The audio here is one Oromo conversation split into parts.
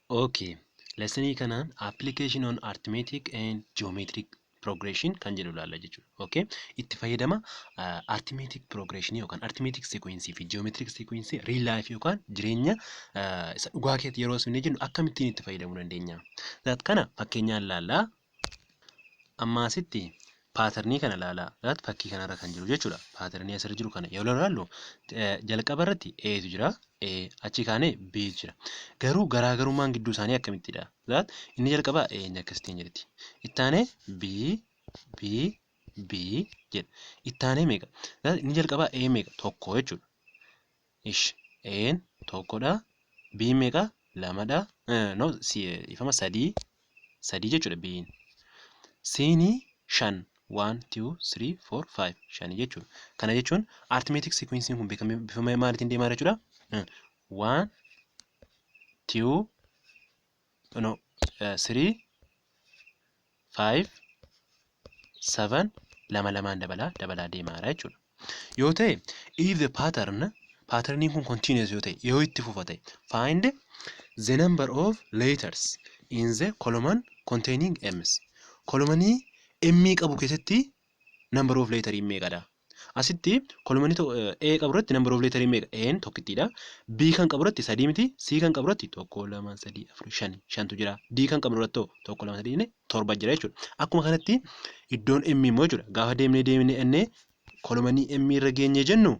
Okay. Lessonii kanaan application on arithmetic and geometric progression kan jedhu ilaalla jechuudha. Okay. Itti fayyadama arithmetic progression yookaan arithmetic sequence fi geometric sequence real life yookaan jireenya isa dhugaa keetti yeroo isin jennu akkamittiin itti fayyadamuu dandeenya? That kana fakkeenyaan ilaallaa. Amma asitti patternii kana ilaalaa. That fakkii kanarra kan jiru jechuudha. Patternii asirra jiru kana yeroo ilaallu, jalqaba irratti A'tu jira. A achi kaanee B jira. Garuu garaagarummaan gidduu isaanii akkamittidha? That inni jalqabaa A inni akkasitiin jirti. Ittaanee B, B, B jedha. Ittaanee meeqa? That inni jalqabaa A meeqa? Tokko jechuudha. Ish, A'n tokkodha. B meeqa? Lamadha. No, ifama, sadii. Sadii jechuudha B'n. C'n shan. 1, 2, 3, 4, 5, shanii jechuudha. Kana jechuun arithmetic sequence kun bifa maaliitiin deemaa jechuudha? 1, 2, no, 3, 5, 7, lama lamaan dabalaa dabalaa deemaa jechuudha. Yoo ta'e, if the pattern, patterniin kun continuous yoo ta'e, yoo itti fufa ta'e, find the number of letters in the column containing m's. Columnii M qabu keessatti number of letterii meeqadha? Asitti columnii A qabu irratti number of letterii meeqa? A'n tokkittiidha. B kan qabu irratti sadii miti. C kan qabu irratti tokko, lama, sadii, afur, shan, shantu jira. D kan qabu irratti tokko, lama, sadii, torba jira jechuudha. Akkuma kanatti iddoon M immoo jechuudha. Gaafa deemnee deemnee innee columnii M irra geenye jennu,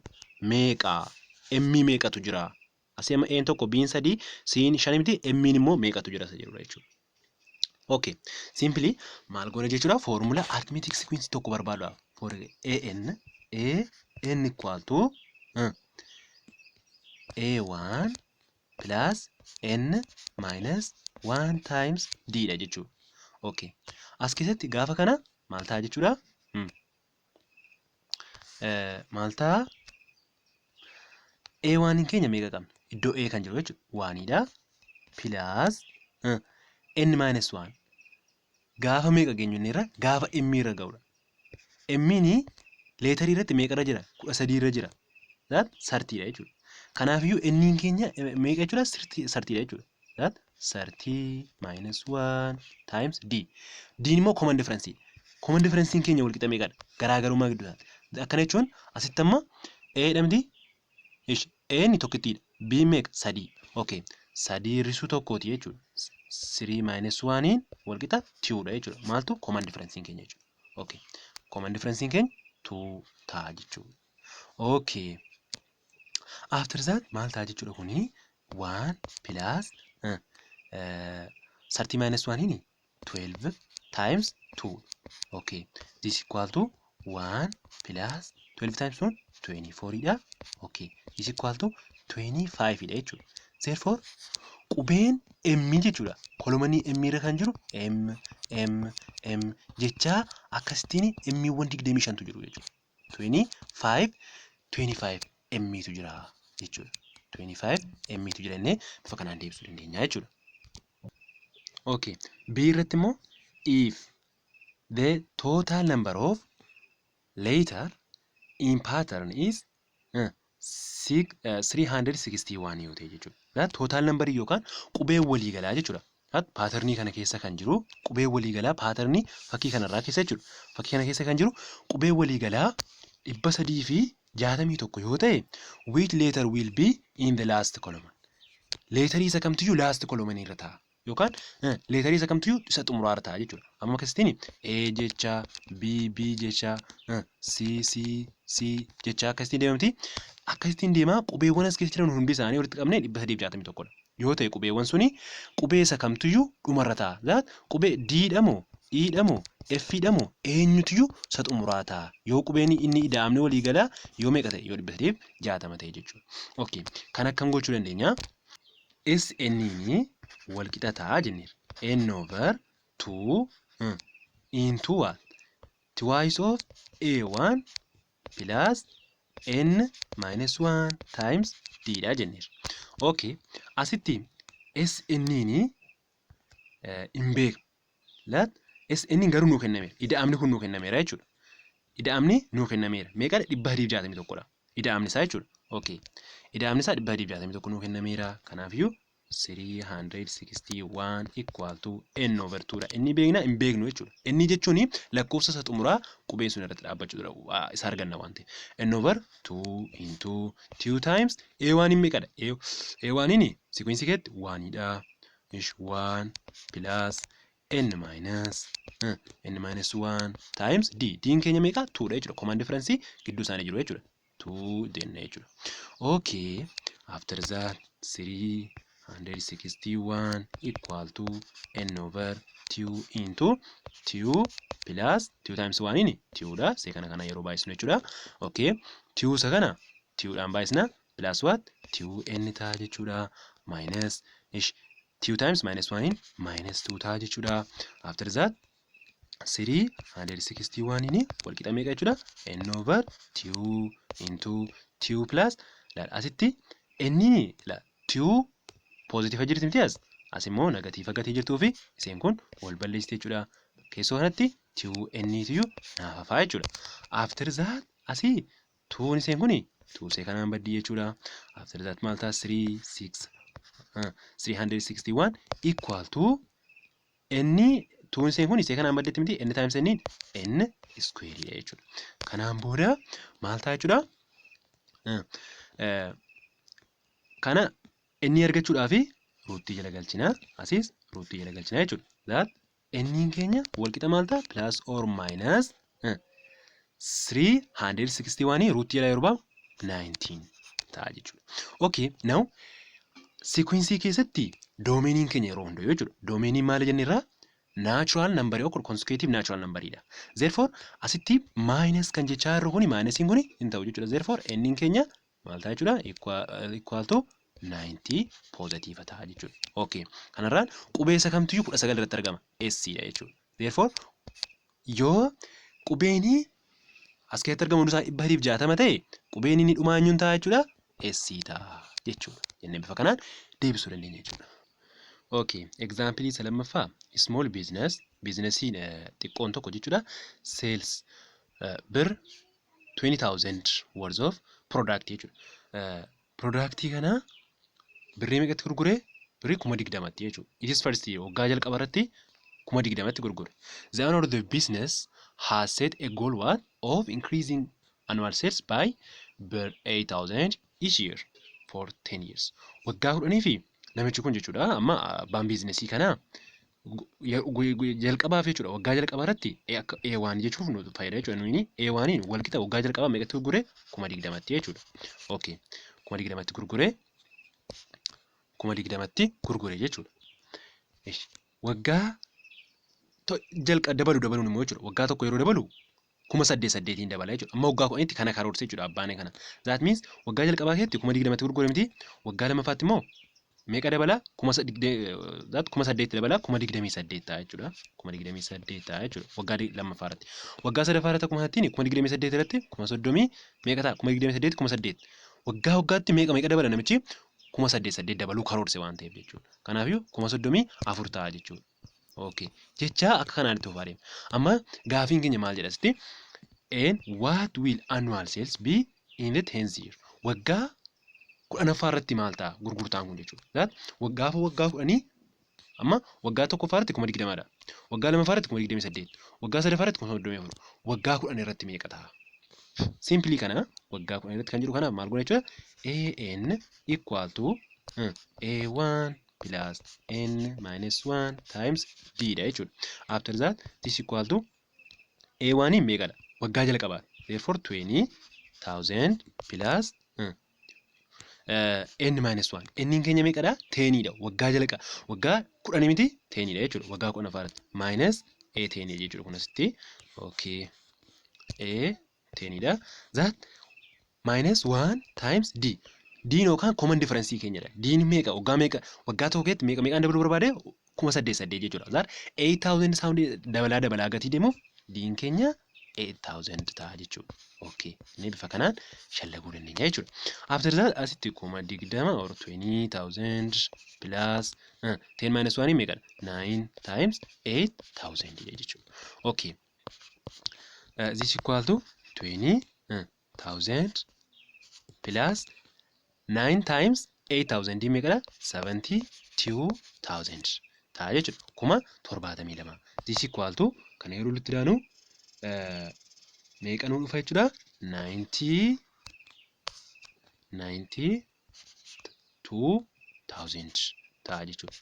meeqa? M meeqatu jira? Asii amma A'n tokko, B'n sadii, C'n shan miti, M'n immoo meeqatu jira isa jedhudha jechuudha. Okay, simply maal goona jechuudha? Formula arithmetic sequence tokko barbaaduudhaaf, for AN, AN equal to A1 plus N minus 1 times D dha jechuudha. Okay. As keessatti gaafa kana maal ta'a jechuudha? Maal ta'a? A1 keenya meeqa qabna? Iddoo A kan jiru jechuudha. Oneiidha. Plus N minus 1. Gaafa meeqa geenyu inni irra? Gaafa M irra ga'udha. M'n letterii irratti meeqa irra jira? 13 irra jira. That 30dha jechuudha. Kanaafiyyuu N'n keenya meeqa jechuudha? 30dha jechuudha. That 30 minus 1 times D. D immoo common difference. Common difference keenya wal qixa meeqadha? Garaagarummaa gidduu isaati. Akkana jechuun asitti amma A dha miti? A inni tokkittiidha. B meeqa? Sadii. Okay. Sadii hir'isuu tokkooti jechuudha. 3 minus 1 wal qixa 2dha jechuudha. Maaltu common difference keenya jechuudha. Okay. Common difference keenya 2 ta'a jechuudha. Okay. After that maal ta'a jechuudha kuni? 1 plus 30 minus 1 ini 12 times 2. Okay. This equal to 1 plus 12 times 1, 24 dha. Okay. This equal to 25 dha jechuudha. Therefore qubeen M jechuudha. Columnii M irra kan jiru M, M, M jechaa akkasittiin M'wwan 25tu jiru jechuudha. 25, 25 M'tu jira jechuudha. 25 M'tu jira jennee bifa kanaan deebisuu dandeenya jechuudha. Okay. B irratti immoo, if the total number of letter in pattern is 361 yoo ta'e jechuudha. Total number yookaan qubee waliigalaa jechuudha. Patternii kana keessa kan jiru, qubee waliigalaa patternii fakkii kanarraa keessa jechuudha. Fakkii kana keessa kan jiru qubee waliigalaa 361 yoo ta'e, which letter will be in the last column? Letterii isa kamtiyyuu last column irra ta'a? Yookaan letterii isa kamtiyyuu isa xumuraa irra ta'a jechuudha. Amma akkasittiin A jecha, B, B jecha, C, C, C jecha akkasittiin deemamti. Akkasittiin deemaa qubeewwan as keessa jiran hundi isaanii walitti qabnee 361dha. Yoo ta'e, qubeewwan suni qubee isa kamtiyyuu dhumarra ta'a? Qubee D dha moo, E dha moo, F dha moo, eenyutiyyuu isa xumuraa ta'a? Yoo qubeen inni ida'amne walii galaa yoo meeqa ta'e, yoo 360 ta'e jechuudha. Okay. Kan akkam gochuu dandeenya? SN wal qixa ta'a jenneerra. N over 2 into what? Twice of A1 plus N minus 1 times D dha jenneerra. Okay. Asitti SN hin beeknu. Laat SN garuu nuu kennameera. Ida'amni kun nuu kennameera jechuudha. Ida'amni nuu kennameera. Meeqadha? 361dha. Ida'amni isaa jechuudha. Okay. Ida'amni isaa 361 nuu kennameera. Kanaafiyyuu 361 equal to n over 2 dha. Inni beekna hin beeknu jechuudha. Inni jechuun lakkoofsa isa xumuraa qubeen sun irratti dhaabbachuu isa arganna waan ta'eef. N over 2 into 2 times a one hin meeqadha? A one inni sequence keetti onedha. Ish, 1 plus n minus 1 times d. D'n keenya meeqa? 2 dha jechuudha. Common difference gidduu isaanii jiru jechuudha. 2 jenna jechuudha. Okay, after that 361 equal to n over 2 into 2 plus 2 times 1 inni 2 dha. See kana yeroo baay'isnu jechuudha. Okay, 2 isa kana 2 dhaan baay'isna, plus what? 2 n ta'a jechuudha. Minus, ish, 2 times minus 1 in minus 2 ta'a jechuudha. After that 361 inni wal qixa meeqa jechuudha? N over 2 into 2 plus, laal, asitti inni 2 positive jirti miti? As immoo negative gatii jirtuu fi isheen kun wal balleessiti jechuudha. Keessoo kanatti 2 n iyyuu naaf hafaa jechuudha. After that asii 2 isheen kuni 2 ishee kanaan baddii jechuudha. After that maal ta'a? 3 6 361 equal to n 2 isheen kun ishee kanaan baddeetti miti? N times n n square dha jechuudha. Kanaan booda maal ta'a jechuudha? Kana inni argachuudhaaf rootii jala galchina. Asiis rootii jala galchina jechuudha. That n'n keenya wal qixa maal ta'a? Plus or minus 361 rootii jala yeroo ba'u 19 ta'a jechuudha. Okay, now sequence keessatti domainiin keenya yeroo hundayyuu jechuudha. Domainiin maal jenne irraa? Natural number yookaan consecutive natural number dha. Therefore asitti minus kan jechaa jirru kuni, minusiin kuni hin ta'u jechuudha. Therefore n'n keenya maal ta'a jechuudha? Equal to 19 positive ta'a jechuudha. Okay. Kanarraan qubee isa kamtiyyuu 19 irratti argama? S dha jechuudha. Therefore yoo qubeenii as keessatti argamu hundi isaa 360 ta'e, qubeen inni dhumaa eenyuun ta'a jechuudha? S ta'a jechuudha. Jennee bifa kanaan deebisuu dandeenya jechuudha. Okay, example isa lammaffaa, small business, businessiin xiqqoon tokko jechuudha. Sales bir 20,000 worth of product jechuudha. Productii kana birrii meeqatti gurgure? Birrii 20,000tti jechuudha. It is first year, waggaa jalqaba irratti 20,000tti gurgure. The owner of the business has set a goal what of increasing annual sales by bir 8,000 each year for 10 years. Waggaa 10 fi namichi kun jechuudha, amma abbaan businessii kanaa jalqabaaf jechuudha, waggaa jalqabaa irratti akka A1 jechuuf nu fayyada jechuudha. Nuyi A1 wal qixa waggaa jalqabaa meeqatti gurgure? 20,000tti jechuudha. Okay. 20,000tti gurgure, 20,000tti gurgure jechuudha. Waggaa jalqa dabalu dabaluun immoo jechuudha, waggaa tokko yeroo dabalu kuma saddeet saddeetiin dabala jechuudha. Amma waggaa 10tti kana karoorse jechuudha abbaan kana. That means waggaa jalqabaa keessatti 20,000tti gurgure miti? Waggaa lammaffaatti immoo meeqa dabala? 8,000 dabala, 28,000 ta'a jechuudha. 28,000 ta'a jechuudha waggaa lammaffaa irratti. Waggaa sadaffaa irratti akkuma sanattiin 28,000 irratti kuma soddomii meeqa ta'a? 28,000 8,000. Waggaa waggaatti meeqa meeqa dabala namichi? Kuma saddeet saddeet dabaluu karoorse waan ta'eef jechuudha. Kanaafiyyuu 34,000 ta'a jechuudha. Okay. Jecha akka kanaan itti fufaa deema. Amma gaafiin keenya maal jedha asitti? And what will annual sales be in the 10th year? Waggaa 10ffaa irratti maal ta'a gurgurtaan kun jechuudha. Gaafa waggaa 10 amma waggaa tokkoffaa irratti 20,000dha. Waggaa lammaffaa irratti 28,000. Waggaa sadaffaa irratti 34,000. Waggaa 10 irratti meeqa ta'a? Simply kana waggaa 10 irratti kan jiru kana maal goona jechuudha? AN equal to A1 plus N minus 1 times D dha jechuudha. After that this equal to A1 meeqadha? Waggaa jalqabaa. Therefore 20,000 plus N minus 1. N keenya meeqadha? 10dha. Waggaa jalqaba. Waggaa 10 miti? 10dha jechuudha. Waggaa 10ffaa irratti. Minus A 10 jechuudha kun asitti. Okay. A 10dha. That minus 1 times D. D yookaan common difference keenyadha. D meeqa? Waggaa meeqa? Waggaa tokko keessatti meeqa meeqaan dabaluu barbaade? Kuma saddeet saddeet jechuudha. That 8000 sound dabalaa dabalaa gatii deemuuf D'n keenya 8000 ta'a jechuudha. Okay. Inni bifa kanaan shallaguu dandeenya jechuudha. After that asitti 20,000 or 20,000 plus 10 minus 1 meeqadha? 9 times 8000 jechuudha. Okay. This equal to 20,000 plus 9 times 8,000 meeqadha? 72,000 ta'a jechuudha. 72,000. This equal to kana yeroo walitti daanu meeqa nuu dhufa jechuudha? 92,000 ta'a jechuudha.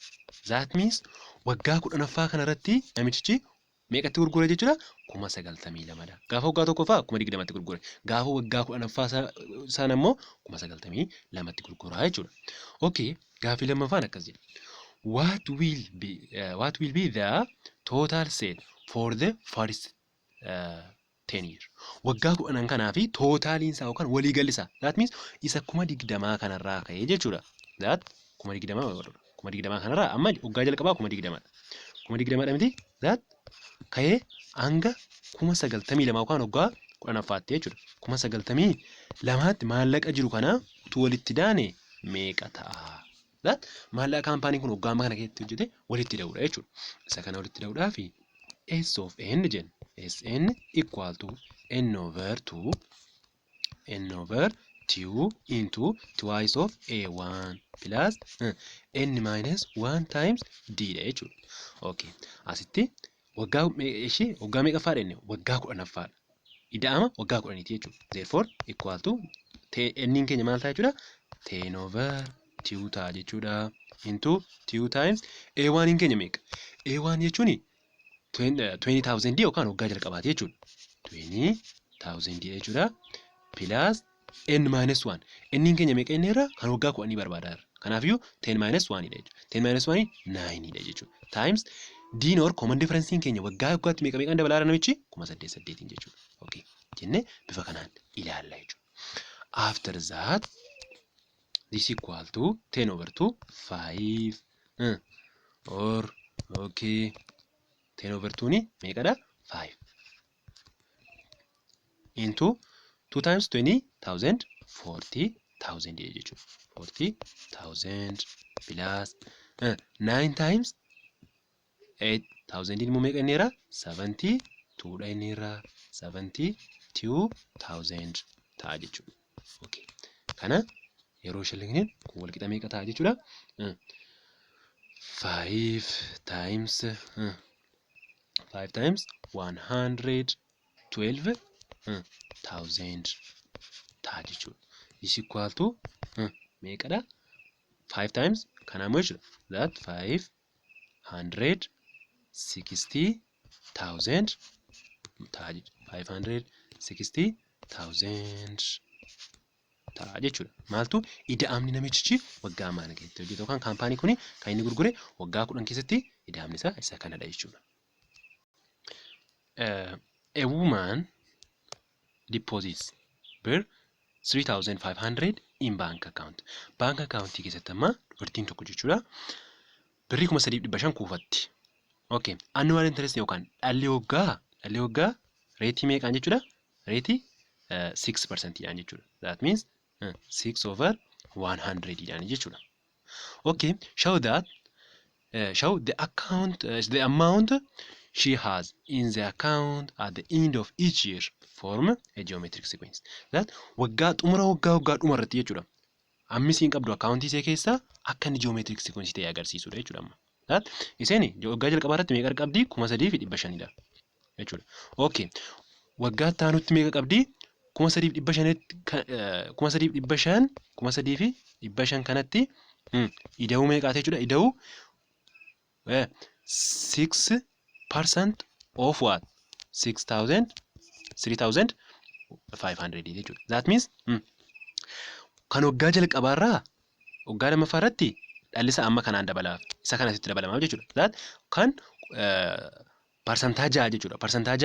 That means waggaa 10ffaa kanarratti namichichi meeqatti gurgure jechuudha? 92,000dha. Gaafa waggaa tokkoffaa 20,000tti gurgure. Gaafa waggaa 10ffaa sana immoo 92,000tti gurguraa jechuudha. Okay, gaaffii lammaffaan akkas jedha. What will be the total sale for the first 10 year? Waggaa 10 kanaa fi totaliin isaa yookaan waliigalli isaa. That means isa 20,000 kanarraa ka'ee jechuudha. That 20,000 kanarraa amma waggaa jalqabaa 20,000dha. 20,000dha miti? That ka'ee hanga 92,000 yookaan waggaa 10ffaatti jechuudha. 92,000tti maallaqa jiru kana utuu walitti daane meeqa ta'a? That maallaqa kaampaaniin kun waggaa amma kana keessatti hojjete walitti da'uudha jechuudha. Isa kana walitti da'uudhaaf S of N jenna. Sn equal to N over 2 N over 2 into twice of A1 plus N minus 1 times D dha jechuudha. Okay. Asitti waggaa ishee waggaa meeqaffaadha inni? Waggaa 10ffaadha. Ida'ama waggaa 10ti jechuudha. Therefore equal to N keenya maal ta'a jechuudha? 10 over 2 ta'a jechuudha. Into 2 times A1 keenya meeqa? A1 jechuun 20,000 yookaan waggaa jalqabaati jechuudha. 20,000 jechuudha. Plus N minus 1. N keenya meeqa inni irraa kan waggaa 10 barbaadaa jirra. Kanaafiyyuu 10 minus 1 dha jechuudha. 10 minus 1 9 dha jechuudha. Times D or common difference keenya waggaa waggaatti meeqa meeqaan dabalaa jira namichi? 8,800 jechuudha. Okay. Jennee bifa kanaan ilaalla jechuudha. After that, this equal to 10 over 2 5 or okay, 10 over 2 ni meeqadha? 5 into 2 times 20,000, 40,000 jechuudha. 40,000 plus 9 times 8,000 immoo meeqa inni irraa? 72 dha inni irraa, 72,000 ta'a jechuudha. Okay. Kana yeroo shallagniin kun wal qixa meeqa ta'a jechuudha? 5 times 5 times 112,000 ta'a jechuudha. Is equal to meeqadha? 5 times kanaa immoo jechuudha. That 560,000 ta'a jechuudha. 560,000 ta'a jechuudha. Maaltu ida'amni namichichi waggaa maana keessatti hojjetu yookaan kaampaanii kun kan inni gurgure waggaa 10 keessatti ida'amni isaa isa kanadha jechuudha. A woman deposits birr 3500 in bank account. Bank account keessatti amma dubartiin tokko jechuudha birrii 3,500 kuufatti. Okay. Annual interest yookaan dhalli waggaa rateii meeqaan jechuudha? Rateii 6% dhaan jechuudha. That means 6 over 100 dhaan jechuudha. Okay. Show the account the amount she has in the account at the end of each year form a geometric sequence. That waggaa xumura waggaa waggaa dhuma irratti jechuudha. Hammi isiin qabdu akkaawuntii ishee keessaa akka inni geometric sequence ta'e agarsiisudha jechuudha amma. That isheen waggaa jalqabaa irratti meeqa qabdi? 3,500dha jechuudha. Okay. Waggaa itti aanutti meeqa qabdi? 3,500tti, 3,500, 3,500 kanatti ida'uu meeqaati jechuudha? Ida'uu 6% of what? 6,000, 3,500 jechuudha. That means kan waggaa jalqabaarraa waggaa lammaffaa irratti dhalli isaa amma kanaan dabalaaf. Isa kanatti dabalamaaf jechuudha. That kan 6% jechuudha. 6%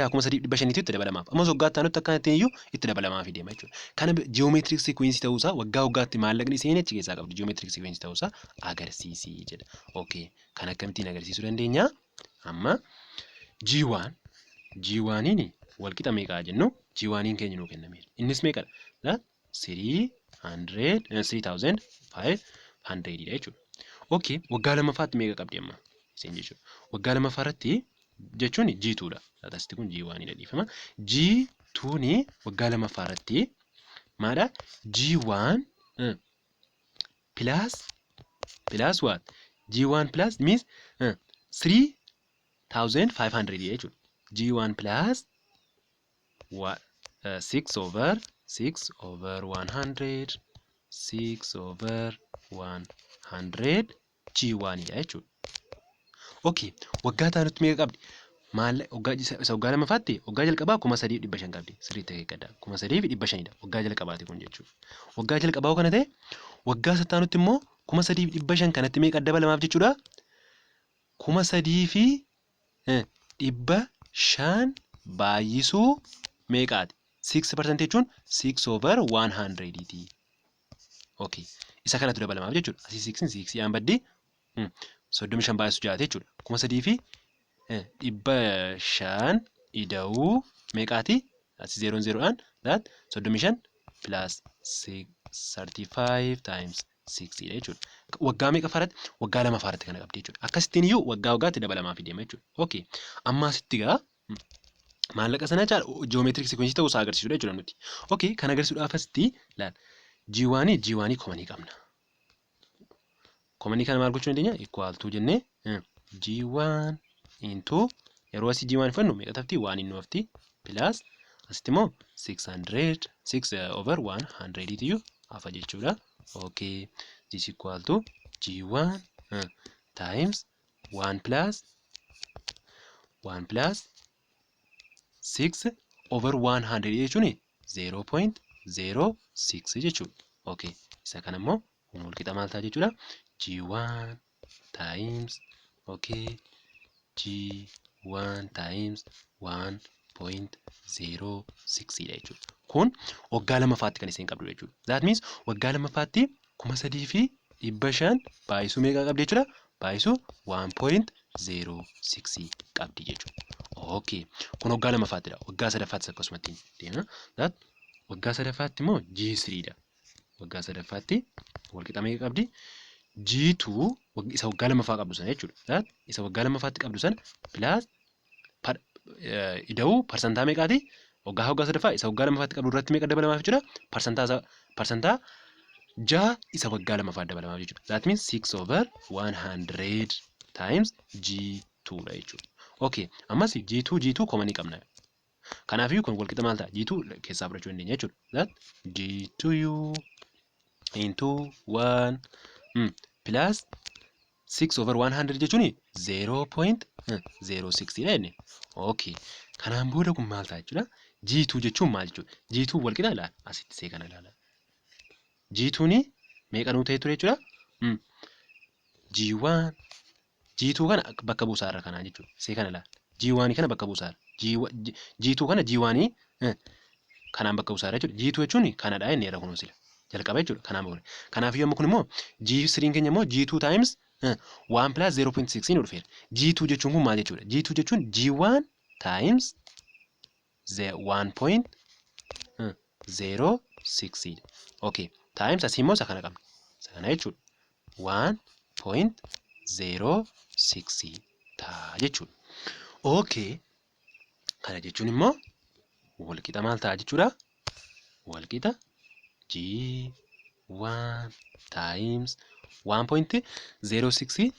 3,500tu itti dabalamaaf. Ammas waggaa itti aanutti akkanatti iyyuu itti dabalamaaf deema jechuudha. Kana geometric sequence ta'uusaa, waggaa waggaatti maallaqni isheen achi keessaa qabdu geometric sequence ta'uusaa agarsiisii jedha. Okay. Kan akkamittiin agarsiisuu dandeenya? Amma G1 G1niin wal qixa meeqaa jennu? G1niin keenya nuu kennameera. Innis meeqadha? That 300 3,500 dha jechuudha. Okay, waggaa lammaffaatti meeqa qabdi amma? Isheen jechuudha. Waggaa lammaffaa irratti jechuun G2 dha. Asitti kun G1 dha, dhiifama. G2 ni waggaa lammaffaa irratti maadha? G1 Plus what? G1 plus means 3500 jechuudha. G1 plus what? 6 over 6 over 100, 6 over 100 G1 dha jechuudha. Okay, waggaa taanutti meeqa qabdi? Maal, waggaa isa waggaa lammaffaatti, waggaa jalqabaa 3,500 qabdi. Sirriitti eeggadha. 3,500dha. Waggaa jalqabaati kun jechuudha. Waggaa jalqabaa kana ta'e, waggaa sattaanutti immoo 3,500 kanatti meeqa dabalamaaf jechuudha? 3,500 baay'isuu meeqaati? 6% jechuun 6 over 100 ti. Okay. Isa kanatu dabalamaaf jechuudha. Asii 6 6 yaan baddii, 35 baay'isuu jaate jechuudha. 3,500 ida'uu meeqaati? Asii zeeroon zeeroodhaan, that 35 plus 35 times 6 dha jechuudha. Waggaa meeqa faratti? Waggaa lama faratti kana qabdi jechuudha. Akkasittiin iyyuu waggaa waggaatti dabalamaa fi deema jechuudha. Okay. Amma asitti gaa maallaqa sana jechaadha, geometric sequence ta'uu isaa agarsiisudha jechuudha nuti. Okay, kan agarsiisuudhaaf asitti laal, G1 G1 common qabna. Common kana maal gochuu dandeenya? Equal to jennee G1 into, yeroo asii G1 fudhannu meeqa tafti? Waan inni hafti, plus asitti immoo 600 6 over 100 iyyuu hafa jechuudha. Okay, this equal to G1 times 1 plus 1 plus 6 over 100 jechuun 0.06 jechuudha. Okay, isa kana immoo wal qixa maal ta'a jechuudha? G1 times, okay, G1 times 1.06 dha jechuudha. Kun waggaa lammaffaatti kan isheen qabdu jechuudha. That means waggaa lammaffaatti 3,500 baay'isuu meeqa qabdi jechuudha? Baay'isuu 1.06 qabdi jechuudha. Okay. Kun waggaa lammaffaаттidha. Waggaa sadaffaattis akkasumatti deema. That waggaa sadaffaatti immoo G3 dha. Waggaa sadaffaatti wal qixa meeqa qabdi? G2 isa waggaa lammaffaa qabdu sana jechuudha. That isa waggaa lammaffaatti qabdu sana plus ida'uu parsantaa meeqaati? Waggaa sadaffaa isa waggaa lammaffaatti qabdu irratti meeqa dabalamaaf jechuudha? Parsantaa 6 isa waggaa lammaffaa dabalamaaf jechuudha. That means 6 over 100 times G2 dha jechuudha. Okay, ammas G2 G2 common qabna. Kanaafiyyuu kun walqixa maal ta'a? G2 keessaa fudhachuu dandeenya jechuudha. That G2 into 1 plus 6 over 100 jechuun 0.06 dha jenne. Okay. Kanaan booda kun maal ta'a jechuudha? G2 jechuun maal jechuudha? G2 walqixa, ilaala. Asitti see kana ilaala. G2 ni meeqa nuu ta'e ture jechuudha? G1 G2 kana bakka buusaa irra kanaa jechuudha. See kana ilaala. G1 kana bakka buusaa irra. G2 kana G1 kanaan bakka buusaa irra jechuudha. G2 jechuun kanadha inni irra kunuun sila. Jalqaba jechuudha. Kanaan booda. Kanaafuu amma kun immoo G3 keenya immoo G2 times 1 plus 0.6 nu dhufeera. G2 jechuun kun maal jechuudha? G2 jechuun G1 times the 1.06. Okay. Times asii immoo isa kana qabna. Isa kana jechuudha. 1.06 ta'a jechuudha. Okay. Kana jechuun immoo walqixa maal ta'a jechuudha? Walqixa G1 times 1.06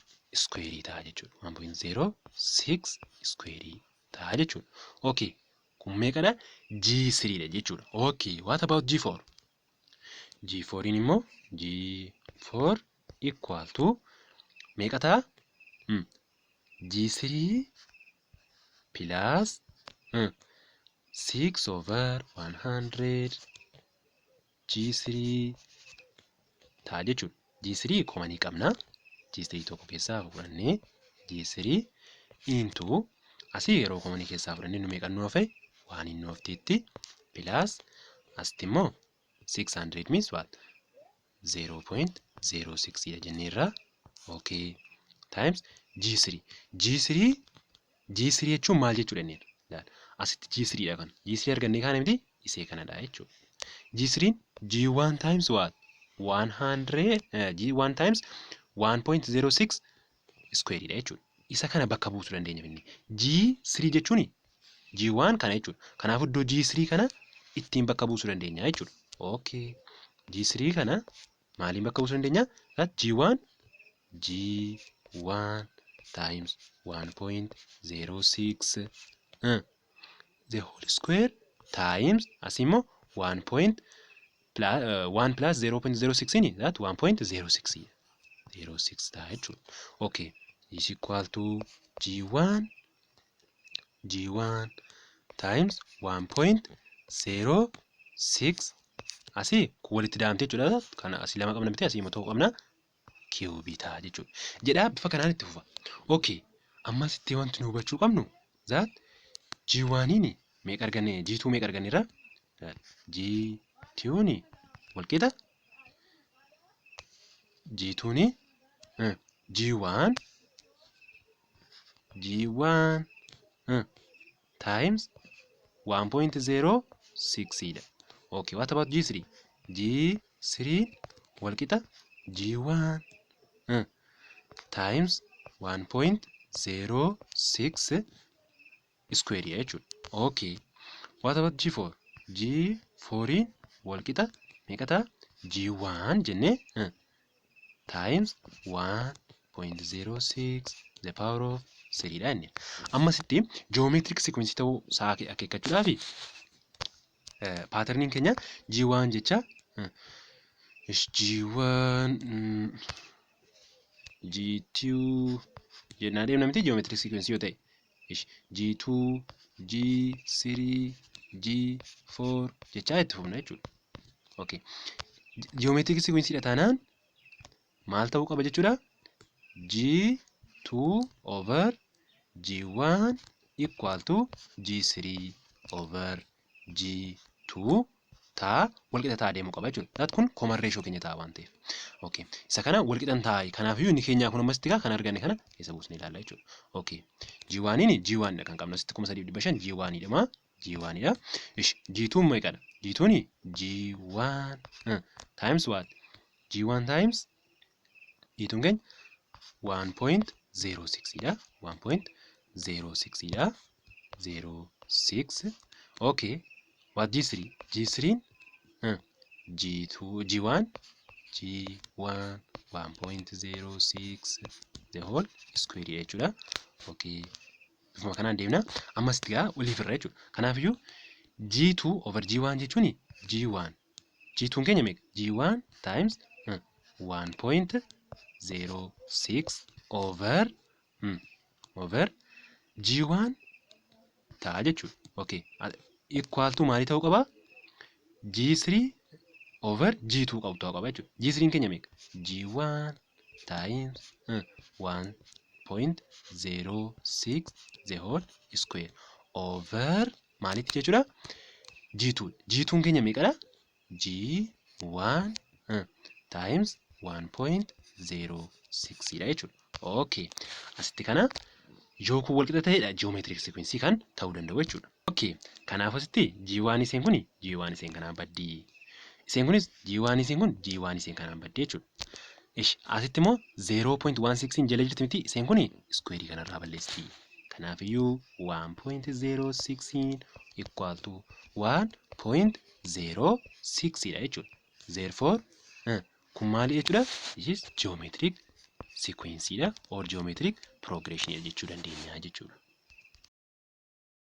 square ta'a jechuudha. 1.06 square ta'a jechuudha. Okay. Kun meeqadha? G3 dha jechuudha. Okay. What about G4? G4 immoo G4 equal to meeqa ta'a? G3 plus 6 over 100 G3 ta'a jechuudha. G3 common qabna. G3 tokko keessaa fudhannee, G3 into asii yeroo common keessaa fudhannee nu meeqa nu hafe? Waan inni hafteetti plus asitti immoo 600 means what? 0.06 dha jenneerra. Okay. Times G3. G3 G3 jechuun maal jechuudha jenneerra? Asitti G3 dha kan. G3 argannee kaane miti, isee kanadha jechuudha. G3 G1 times what? 100 G1 times 1.06 square dha jechuudha. Isa kana bakka buusuu dandeenya inni. G3 jechuun G1 kana jechuudha. Kanaafuu iddoo G3 kana ittiin bakka buusuu dandeenya jechuudha. Okay. G3 kana Maaliin bakka buusuu dandeenya? G1 G1 times 1.06 the whole square times asii immoo 1 point plus, 1 plus 0.06 ni that 1.06 06 ta'a jechuudha. Okay, is equal to G1 G1 times 1.06. Asii kun walitti daamte jechuudha. Kana asii lama qabna miti, asii immoo tokko qabna, cube ta'a jechuudha. Jedhaa bifa kanaan itti fufa. Okay, ammas itti wanti nu hubachuu qabnu that G1 meeqa arganne? G2 meeqa arganneerra? G2 walqixa G2 G1 G1 times 1.06 dha. Okay, what about G3? G3 walqixa G1 times 1.06 square jechuudha. Okay, what about G4? G4 walqixa meeqa ta'a? G1 jennee times 1.06 the power of 3 dha inni. Ammasitti geometric sequence ta'uu isaa akeekkachuudhaaf patterniin keenya G1 jecha G1 G2 jennaa deemna miti, geometric sequence yoo ta'e. G2 G3 G4 jechaa itti fufna jechuudha. Okay. Geometric sequence dha taanaan maal ta'uu qaba jechuudha? G2 over G1 equal to G3 over G2 ta'a, walqixa ta'a deemuu qaba jechuudha. That kun common ratio keenya ta'a waan ta'eef. Okay. Isa kana walqixan ta'a. Kanaafiyyuu inni keenyaa kun ammasitti kan arganne kana keessa buusnee ilaalla jechuudha. Okay. G1 G1 dha kan qabnu asitti, 3500 G1 dha maa G1 dha. Ish, G2 meeqadha? G2 G1 times what? G1 times G2 keenya 1.06 dha. 1.06 dha. 06. Okay. What G3? G3 G2 G1 G1 1.06 the whole square jechuudha. Okay. Bifuma kanaan deemna. Ammas itti gaa waliif irra jechuudha. Kanaafiyyuu G2 over G1 jechuun G1. G2 keenya meeqa? G1 times 1.06 over G1 ta'a jechuudha. Okay. Equal to maalii ta'uu qaba? G3 over G2 qabu ta'uu qaba jechuudha. G3 keenya meeqa? G1 times 1.06 the whole square over maalitti jechuudha? G2. G2 keenya meeqadha? G1 times 1.06 dha jechuudha. Okay. Asitti kana yoo kun walqixa ta'edha geometric sequence kan ta'uu danda'u jechuudha. Okay. Kanaaf asitti G1 isheen kun G1 isheen kanaan baddii. Isheen kunis G1 isheen kun G1 isheen kanaan baddii jechuudha. Ish, asitti immoo 0.16 jala jirti miti, isheen kun square kanarraa balleessiti. Kanaafiyyuu 1.06 equal to 1.06 dha jechuudha. Therefore kun maali jechuudha? This is geometric sequence dha or geometric progression jechuu dandeenya jechuudha.